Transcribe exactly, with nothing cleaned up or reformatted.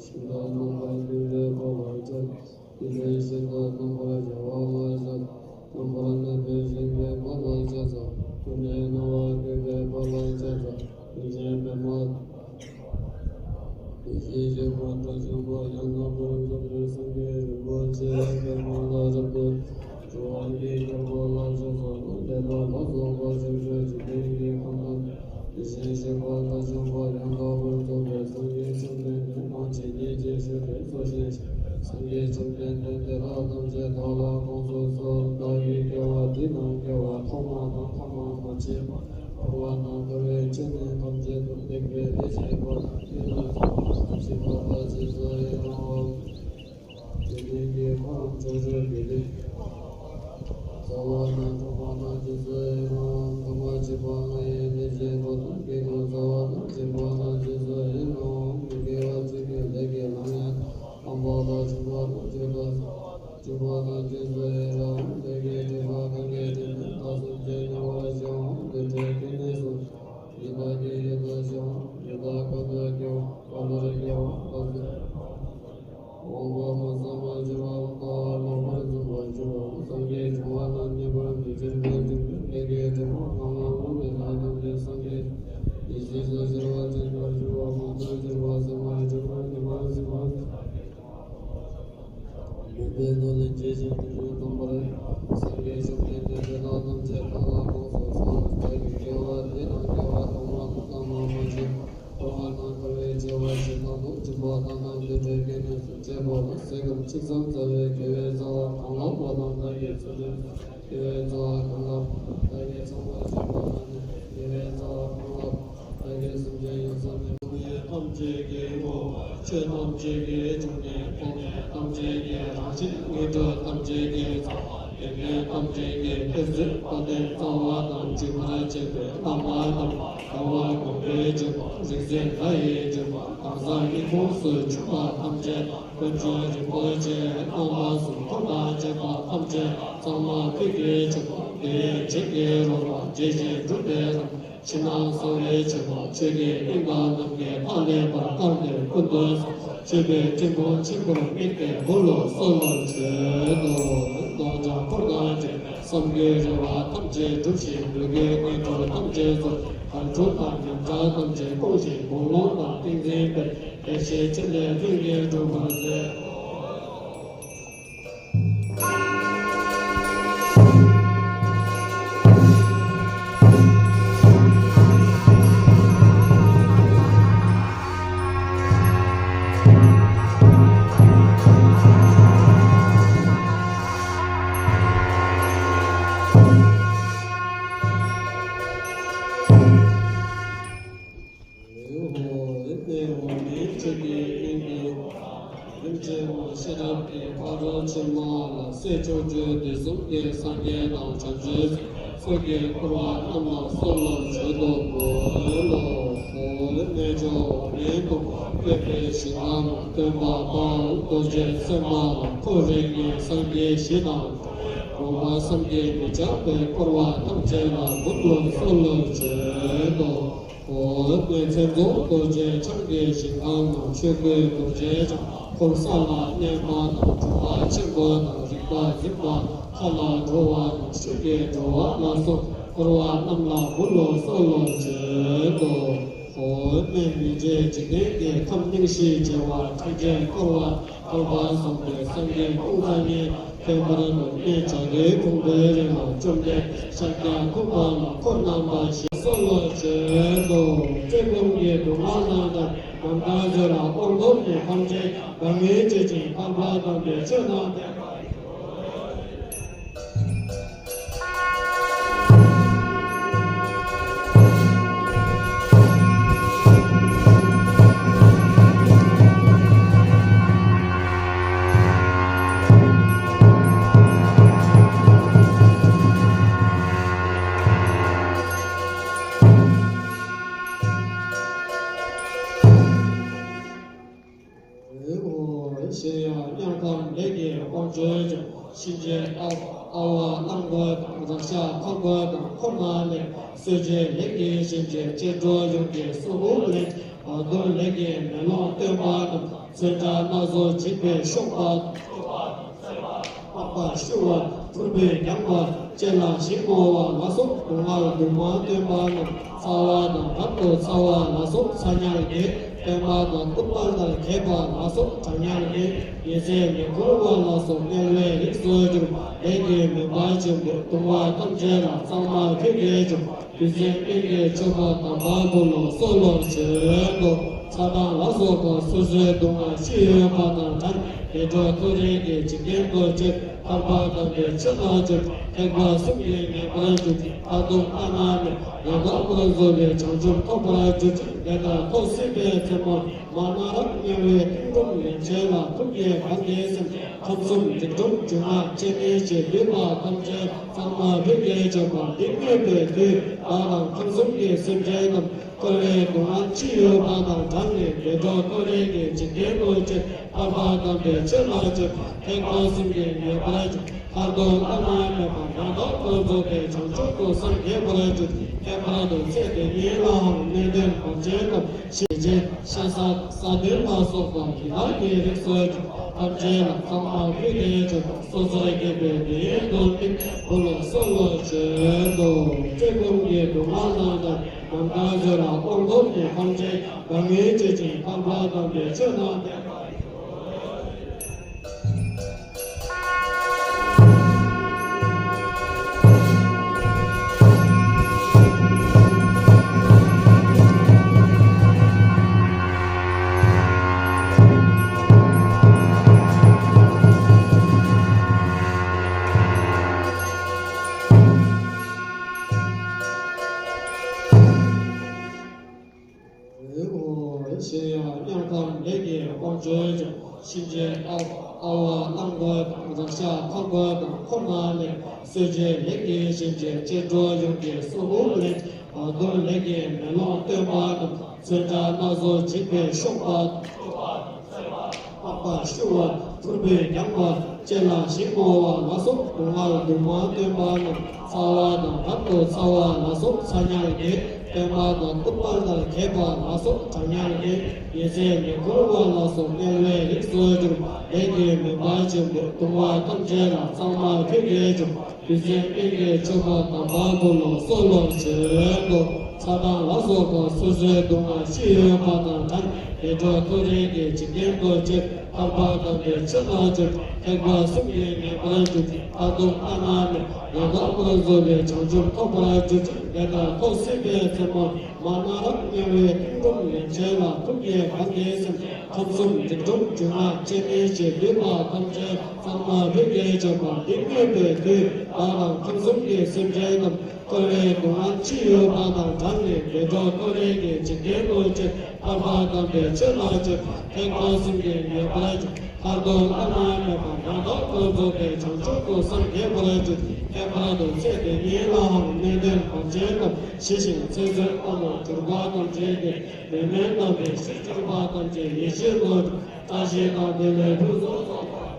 ཤིང་རྟ་རྣམ་པར་བསྒྱིངས་པའི་དཔའ་བར་སྤྱད། ཡེ་ཤེས་ཤིང་རྟ་རྣམ་པར་རྒྱལ་བ་ལ་སྤྱད། རྣམ་པར་གནོན་པའི་ཞིང་པའི་མ་ལ་སྤྱད་ཙམ། ཀུན་ནས་སྣང་བ་སྐྱེད་པའི་དཔའ་ལ་སྤྱད་ཙམ། ཀུན་མཁྱེན་པདྨ། ཡེ་ཤེས་ཤིང་རྟ་འབྱུང་པོ་ཡང་དག་པར་རྫོགས་པའི་སངས་རྒྱས་རིན་པོ་ཆེ་པདྨ་ལ་རབ་ཏུ་འགྲོ་བ་གི་དཀྱིལ་འཁོར་ལ་ཕྱག་འཚལ་ལོ། དེ་ལ་ལ་སོགས་པ་ཕྱོགས་བཅུའི་འཇིག་རྟེན་གྱི་ཁམས་རྣམས། ཡེ་ཤེས་ཤིང་རྟ་འབྱུང་པོ་ཡང་དག་པར་རྫོགས་པའི་སངས་རྒྱས་བཅོམ་ལྡན་འདས་དང་ཇི་སྙེད་ཅིག་བཞུགས་པའི་གཙོ་ཆེན་སངས་རྒྱས་བཅོམ་ལྡན་འདས་དེ་དག་ཐམས་ཅད་བདག་ལ་དགོངས་སུ་གསོལ། བདག་གི་དགེ་བ་འདི་དང་དགེ་བ་ཐོག་མ་དང་ཐ་མ་མ་མཆིས་པ། འཁོར་བ་དང་འཁོར་བའི་འཁྲུལ་གནོད་ཐམས་ཅད་དུ་མི་འགྲོ་བདེ་ཆེན་པ་དང་། ཡིད་དུ་འོང་བ་ཐམས་ཅད་པ་ལ་རྗེས་སུ་ཡི་རང་ངོ་། དེ་ལས་ཀྱི་འཁོར་ལོ་ཕྱོགས་བཅུའི་དགེ་ལྡན། རྩ་བ་དང་སྒྲུབ་པ་ལ་རྗེས་སུ་ཡི་རང་ངོ་། ཐ་མ་མཆིས་པ་ལྔ་ཡི་གནོད་བྱེད་པོ་དང་། དགེ་སྡིག་རྩ་བ་དང་བཅས་པ་ལ་རྗེས་སུ་ཡི་རང་ངོ་། མི་དགེ་བ་བཅུ་གི་ལས་ཀྱི་ལམ་ཡང་དག་པ་ལ་འཇུག་པ་ལ་རྗེས་སུ་ཡི་རང་ངོ། འཇུག་པ་ལ་རྗེས་སུ་ཡི་རང་ངོ་། ལས་ཀྱི་སྒྲིབ་པ་གང་གིས་བསྒྲིབས་ནས་བདག་སེམས་ཅན་མྱང་བར་བྱ་བ། དེ་འདྲའི་སྐྱེ་གནས་སུ་ཡི་དྭགས་ཀྱི་ཡུལ་དུ་བྱ་བ། ཡི་དྭགས་གང་དུ་སྐྱེ་བ། གང་ལ་སྐྱེ་བ། གང་ཚེ་འོངས་པ་མ་བསམ་པར་འགྱུར་བ་དང་། ལོག་པར་རྫུན་པར་འགྱུར་བ། སངས་རྒྱས་འབྱུང་བ་དང་མཉམ་པར་མི་འགྱུར་བའི་སྡུག་བསྔལ་ལས་ཀྱི་སྒྲིབ་པ་གང་ལ་རྨོངས་པའི་ལྷ་ཐམས་ཅད་སངས་རྒྱས་ཀྱི་རྗེས་སུ་ཞི་བར་བྱེད་པར་འགྱུར་བ། མང་དུ་འགྱུར་བ་ཟད་པར་འགྱུར་བ། ཉི་མ་ཟིན་པར་མུན་པའི་ནང་ལས་སྐྱེས་ཤིང་དུས་སུ་སྟོང་པར། སངས་རྒྱས་བཅོམ་ལྡན་འདས་དེ་དག་ཐམས་ཅད་བདག་ལ་དགོངས་སུ་གསོལ། བདག་གི་དགེ་བ་འདི་དང་དགེ་བ་ཐོག་མ་དང་ཐ་མ་མ་མཆིས། འཁོར་བ་དང་འཁོར་བའི་བྱ་བ་ཞེ་སྡང་དང་འཇིགས་པ་དང་དང་དེ་འདྲའི་སྐྱེ་གནས་སུ་སྐྱེ་བ་ལ་སེམས་ཁམས་ཅི་ཙམ་བཟང་བའི་དགེ་བའི་རྩ་བ་གང་ལགས་པ་དང་། བདག་གིས་ཚུལ་ཁྲིམས་དགེ་བའི་རྩ་བ་གང་ལགས་པ་དང་། བདག་གིས་ཚངས་པར་སྤྱོད་པ་དང་། དགེ་བའི་རྩ་བ་གང་ལགས་པ་དང་། བདག་གིས་སེམས་ཅན་ཡོངས་སུ་སྨིན་པ་ཐམས་ཅད་ཀྱི་ངོ་བོ་ཆོས་ཐམས་ཅད་ཀྱི་འབྱུང་གནས་སྤོང་གནས་ཐམས་ཅད་ཀྱི་རང་བཞིན་ངན་འགྲོ་ཐམས་ཅད་ཀྱི་རྩ་བ་ཡོན་ཏན་ཐམས་ཅད་ཀྱི་ཐོད་ཚད་དཔལ་ལྡན་རྩ་བ་དང་འཇིགས་པར་བྱེད་པའི་རྣམ་པ་རྣམས་ལ་དགའ་བ་སྒོམ་པའི་སྤྱོད་པ་རིག་འཛིན་ལྷ་ཡི་སྤྱོད་པ་གང་ཟག་སྙིང་ཁོངས་སུ་གྱུར་པ་ཐམས་ཅད་དང་། དཀོན་མཆོག་རིན་པོ་ཆེ་རྣམ་པ་གསུམ་འཁོར་དང་བཅས་པ་ཐམས་ཅད་གཙང་མ་ཁུད་ཀྱི་སྤྱོད་པ་དགེ་བའི་བྱིན་གྱིས་རློབ་པ་དགེ་བཞིན་སྒྲུབ་པའི་རང་ཕྱི་ནང་གསང་བའི་སྤྱོད་པ་ཆོས་ཀྱི་དབྱིངས་དང་ནམ་མཁའི་མཐའ་ཀླས་པར་བསྐལ་པའི་ཀུན་ཏུ་སོང་བ་མཆོད་པའི་སྤྲིན་ཕུང་ཆེན་པོར་དམིགས་ཏེ་འབུལ་ལོ་གསོལ་ལོ་བྱོན་ཏོ། རྡོ་རྗེ་འཁོར་དང་བཅས་པས་བསམ་དགུའི་རེ་བ་ཐམས་ཅད་འགྲུབ་ཤིང་ལུས་ཀྱི་ངན་འགྲོ་ཐམས་ཅད་སོལ། གར་འཁྲུལ་དང་ཉམས་ཆག་ཐམས་ཅད་སྤོང་ཞིང་དགོངས་ཀློང་དང་ཏིང་འཛིན་སྤེལ། ཡེ་ཤེས་ཕྲིན་ལས་ལྷུན་གྱིས་གྲུབ་པར་མཛད། ཨོ་ཨེ་ནས་འོག་མིན་ཆོས་ཀྱི་དབྱིངས་ཀྱི་རིན་ཆེན་འོད་ཤེས་རབ་ཀྱི་ཕ་རོལ་ཕྱིན་མ་ལ་སྲས་མཆོག་སྤྲུལ་དུས་གསུམ་གྱི་སངས་རྒྱས་དང་བྱང་ཆུབ་སེམས་དཔའི་འཁོར་བ་རྣམས་ལ་གསོལ་ལོ་བྱོན་ཏོ། འོ་ལོ། ཨོ་ཨེ་ནས་མཆོག་འོག་མིན་སྟོང་པ་བཀོད་པའི་ཞིང་ཁམས་ལ་སྟོན་པ་དཔལ་རྡོ་རྗེ་སེམས་དཔའ་ལ་འཁོར་རིགས་ཀྱི་སངས་རྒྱས་བཞི་དང་། འགོག་པ་བསམ་གྱིས་མི་ཁྱབ་པའི་འཁོར་བ་ཐམས་ཅད་ལ་འབུལ་ལོ་གསོལ་ལོ་བྱོན་ཏོ། ཨོ་ཨེ་ནས་མཚན་རྫོགས་རྡོ་རྗེ་འཆང་གི་ཞིང་ཁམས་ན་ཆོས་སྐུའི་རྡོ་རྗེ་འཆང་འཁོར་ས་ལ་གནས་པ་དང་། གྲུབ་པ་ཆེན་པོ་དང་རིག་པ་འཛིན་པ་མཁའ་ལ་འགྲོ་བ་དང་ཤུགས་ཀྱིས་འགྲོ་བ་ལ་སོགས་འཁོར་བ་རྣམས་ལ་འབུལ་ལོ་གསོལ་ལོ་བྱོན་ཏོ། ཨོ་ཨེ་ནས་མི་མཇེད་འཇིག་རྟེན་གྱི་ཁམས་གླིང་བཞི་བྱེ་བ་ཕྲག་བརྒྱས་བསྐོར་བ། བསྐལ་པ་བཟང་པོའི་སངས་རྒྱས་ཀུན་དང་མཉམ། ཁྱད་པར་དུ་གནས་བྱ་རྒོད་ཕུང་པོའི་རི་ལ་བཅོམ་ལྡན་ཤཱཀྱ་ཐུབ་པ་ལ་འཁོར་རྣམ་པ་བཞི་གསོལ་ལོ་བྱོན་ཏོ། བཀྲེས་སྐོམ་གྱི་སྡུག་བསྔལ་རྣམས་དང་ནམ་མཁའ་མཛོད་ལ་དབང་ཐོབ་ནས་ཐམས་ཅད་དགའ་ངེས་བྱེད་ཅིང་འཕགས་པ་དམ་པའི་ཆོས་དང་ལྡན་པ། ཨོ་ཞེས་ཡང་དམྱལ་ཁམས་ལས་ཀྱི་དབང་ཕྱུག་ཀྱང་གཤིན་རྗེ་ཨ་ཨ་བ་གླང་པོ་དང་། རཀྵ་ཕག་པོ་དང་། འཁོར་དང་ལས་གསོད་བྱེད་ལས་ཀྱི་གཤིན་རྗེ་གཅེར་བུ་ཡུམ་གྱི་སྲོག་འགུགས་ལས་བར་དོ་ལས་ཀྱི་མེ་ལོང་སྟོན་པ་རྣམས། མཚོན་ཆ་སྣ་ཚོགས་འཇིགས་པས་གཤོག་པ། པགས་པ་བཤུ་བ་ཕུར་བུས་བརྒྱངས་པ། ལྕེ་ལ་ཞིང་བོར་བ་ལ་སོགས་སྡུག་བསྔལ་དུ་མ་བཏོན་པ་རྣམས་ཚ་བ་དང་རབ་ཏུ་ཚ་བ་ལ་སོགས་ཚ་དམྱལ་གྱི། བརྟན་པ་དང་སྟུག་པ་ལྟར་གྱེས་པ་ལ་སོགས་གྲང་དམྱལ་གྱི། ཉི་ཚེ་མི་འཁོར་བ་ལ་སོགས་དམྱལ་བའི་རིགས་སུ་གྱུར། ལས་ཀྱི་མུན་པ་ཆེན་པོས་གདུང་བ་ཐམས་ཅད་ལ་གཙང་མ་ཕུད་དེ་བྱུང་། རྒྱུ་མཚན་ཀུན་གྱི་མཆོད་པ་དམ་པ་འབུལ་ལོ་གསོལ་ལོ་བྱོན་ཏོ། ཚ་གྲང་ལ་སོགས་པ་སོ་སོའི་སྡུག་བསྔལ་ཅི་ཡོད་པ་དང་བྲལ། བདེ་འགྲོ་མཐོ་རིས་ཀྱི་འཇིག་རྟེན་དུ་སྤྱོད། ཐར་པ་དམ་པའི་ཆོས་དང་སྤྱོད་པ། ཐེག་པ་གསུམ་གྱིས་ངེས་པར་འགྲུབ། མཐར་ཐུག་བླ་ན་མེད་པ་ཡང་དག་པར་རྫོགས་པའི་བྱང་ཆུབ་ཐོབ་པར་གྱུར་ཅིག་དེ་ལྟར་ཐོབ་ཟིན་པའི་མཚན་མོར། མ་ནམ་ར་དམྱལ་བའི་གཏིང་རུམ་ལན་ཆེན་ལ་ཐུགས་བསྐྱེད་གལ་ཏེ་སེམས། ཁམས་གསུམ་འཇིགས་སྒྲོམ་འབྱུང་བ་སྤྱན་འདྲེན་བྱེད་ལུས་པ་ཐམས་ཅད་གཙང་མ་ཕུད་དེ་བྱོན་པ་འདི་བསྔོས་པའི་མཐུས། བདག་དང་ཁམས་གསུམ་གྱི་སེམས་ཅན་རྣམས་འཁོར་བའི་སྡུག་བསྔལ་ཅི་ཡོད་པ་དང་བྲལ་ནས་བདེ་འགྲོ་མཐོ་རིས་ཀྱི་འཇིག་རྟེན་དུ་སྤྱོད། ཐར་པ་དམ་པའི་ཆོས་ལ་སྤྱོད་པ། ཐེག་པ་གསུམ་གྱིས་ངེས་པར་འགྲུབ། མཐར་ཐུག་བླ་ན་མེད་པ་ཡང་དག་པར་རྫོགས་པའི་བྱང་ཆུབ་ཏུ་སངས་རྒྱས་པར་གྱུར། ཁྱད་པར་དུ་ཚེ་འདི་ཉིད་ལའང་སྨོན་འདུན་བག་ཅན་དང་། ཞེས་བྱས། ཤ་ཟ་ས་འདུལ་ལ་སོགས་པ་ཡི་དྭགས་ཀྱི་རིགས་སུ་གྱུར་པ་ཐམས་ཅད་ལ་གཙང་མ་ཕུད་དེ་བྱོན་པ། སོ་སོར་གྱེས་པའི་འདོད་ཡོན་དུ་སྨིན། འབུལ་ལོ་གསོལ་ལོ་བྱོན་ཏོ། བཀྲེས་སྐོམ་གྱི་སྡུག་བསྔལ་རྣམས་དང་ནམ་མཁའ་མཛོད་ལ་དབང་ཐོབ་ནས་ཐམས་ཅད་དགའ་ངེས་སྤྱོད་ཅིང་ཐར་པ་དམ་པའི་ཆོས་དང་ལྡན་པར་ཤོག་གཞན་ཡང་དམྱལ་ཁམས་ལས་ཀྱི་དབང་ཕྱུག་ཀྱང་། གཤིན་རྗེའི་ལྟ་ལྟ་བ་གླང་པོ་དང་། རཀྴ་ཁ་པོ་དང་། འཁོར་དང་ལས། གསོད་བྱེད་ལས་ཀྱི་གཤིན་རྗེ། སྐྱེ་འགྲོ་ཡོངས་ཀྱི་སྲོག་དབུགས་ལེན། བར་དོར་ལས་ཀྱི་མེ་ལོང་སྟོན་པ་རྣམས། མཚོན་ཆ་སྣ་ཚོགས་འཇིགས་པས་གཤོག་པ། པགས་པ་བཤུ་བ་ཕུར་བུས་བརྒྱངས་པ། ལྕེ་ལ་ཞིང་བོར་བ་ལ་སོགས་སྡུག་བསྔལ་དུ་མ་བཏོན་པ་རྣམས་ཚ་བ་དང་རབ་ཏུ་ཚ་བ་ལ་སོགས་ཚ་དམྱལ་གྱི། བརྟན་པ་དང་སྟུག་པ་ལྟར་གྱེས་པ་ལ་སོགས་གྲང་དམྱལ་གྱི། ཉི་ཚེ་མི་འཁོར་བ་ལ་སོགས་དམྱལ་བའི་རིགས་སུ་གྱུར་པ། ལས་ཀྱི་མུན་པ་ཆེན་པོས་གདུང་བ་ཐམས་ཅད་ལ་གཙང་མ་ཕུད་དེ་བྱོན་པ། རྒྱུ་མཚན་ཀུན་གྱི་མཆོད་པ་དམ་པ་འབུལ་ལོ་གསོལ་ལོ་བྱོན་ཏོ། ཚ་གྲང་ལ་སོགས་པ་སོ་སོའི་སྡུག་བསྔལ་ཅི་ཡོད་པ་དང་བྲལ། བདེ་འགྲོ་མཐོ་རིས་ཀྱི་འཇིག་རྟེན་དུ་སྤྱོད། ཐར་པ་དམ་པའི་ཆོས་དང་སྤྱོད་པ། ཐེག་པ་གསུམ་གྱིས་ངེས་པར་འགྲུབ། མཐར་ཐུག་བླ་ན་མེད་པ་ཡང་དག་པར་རྫོགས་པའི་བྱང་ཆུབ་ཐོབ་པར་གྱུར་ཅིག་དེ་ལྟར་ཐོབ་ཟིན་པའི་མཚན་མོར། མ་ནམ་ར་དམྱལ་བའི་གཏིང་རུམ་ལན་ཆེན་ལ་ཐུགས་བསྐྱེད་གལ་ཏེ་སེམས། ཁམས་གསུམ་འཇིགས་སྒྲོམ་འབྱུང་བ་སྤྱན་འདྲེན་བྱེད་ལུས་པ་ཐམས་ཅད་གཙང་མ་ཕུད་དེ་བྱོན་པ་འདི་བསྔོས་པའི་མཐུས། བདག་དང་ཁམས་གསུམ་གྱི་སེམས་ཅན་རྣམས་འཁོར་བའི་སྡུག་བསྔལ་ཅི་ཡོད་པ་དང་བྲལ་ནས་བདེ་འགྲོ་མཐོ་རིས་ཀྱི་འཇིག་རྟེན་དུ་སྤྱོད། ཐར་པ་དམ་པའི་ཆོས་ལ་སྤྱོད་པ། ཐེག་པ་གསུམ་གྱིས་ངེས་པར་འགྲུབ། མཐར་ཐུག་བླ་ན་མེད་པ་ཡང་དག་པར་རྫོགས་པའི་བྱང་ཆུབ་ཏུ་སངས་རྒྱས་པར་གྱུར། ཁྱད་པར་དུ་ཚེ་འདི་ཉིད་ལའང་སྨོན་འདུན་བག་ཅན་དང་། ཞི་ཞིང་ཚེ་བསོད་དཔག་ཏུ་གྱུར་པ་ཐམས་ཅད་ཀྱིས། དེ་མིན་དམ་པའི་ཆོས་སྤྱོད་པ་ཐམས་ཅད་ཡིད་བཞིན་དུ་འགྲུབ། བཀྲ་ཤིས་དང་བདེ་ལེགས་ཕུན་སུམ་ཚོགས་པ།